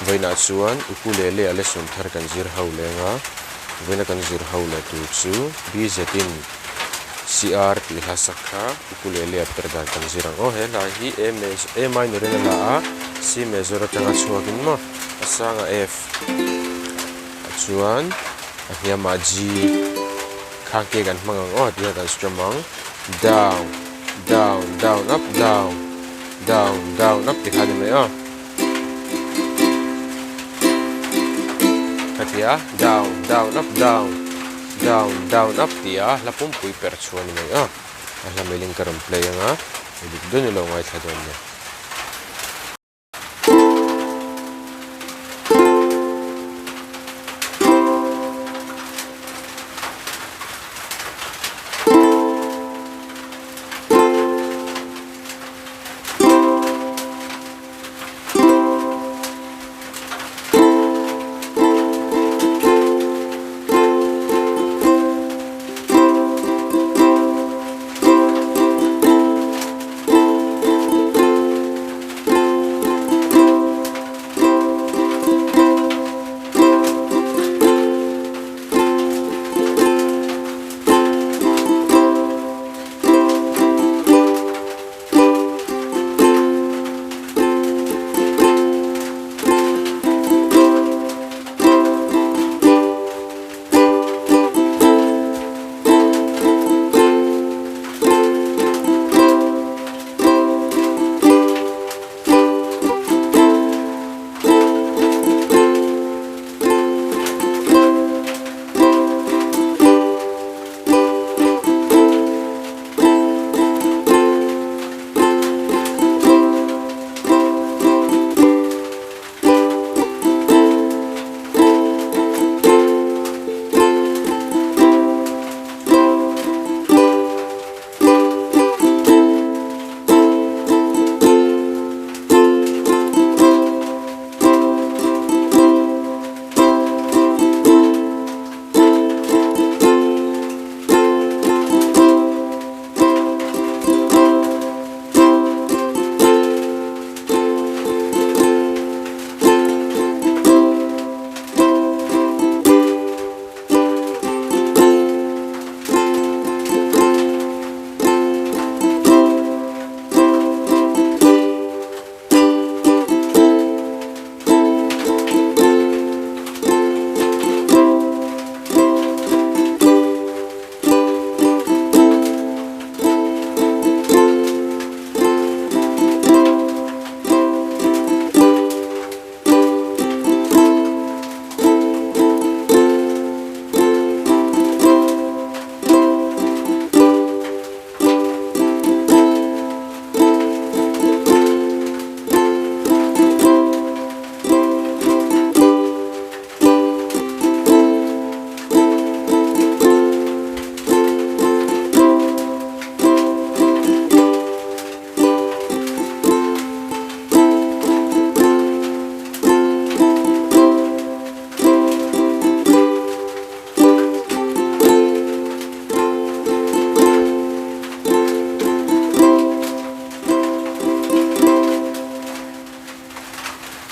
Vawiinah chuan ukulele ah lesson thar kan zir ho leng a, vawiina kan zir ho leh tur chu BZ-in CR tih hla sak kha ukulele ah per dan kan zir ang aw. He hla hi A major A minor in a la a, C major atanga chhuakin maw a sangah F chuan a hniamah G kha ke kan hmang ang aw tih kha kan strum ang down down down up down down down up tih kha a ni mai aw. Khatia down down up down down down up tih a hla pumpui per chhuah a ni mai a, a hla mailing ka rawn play anga dik dawn ilo ngaithla dawn nia.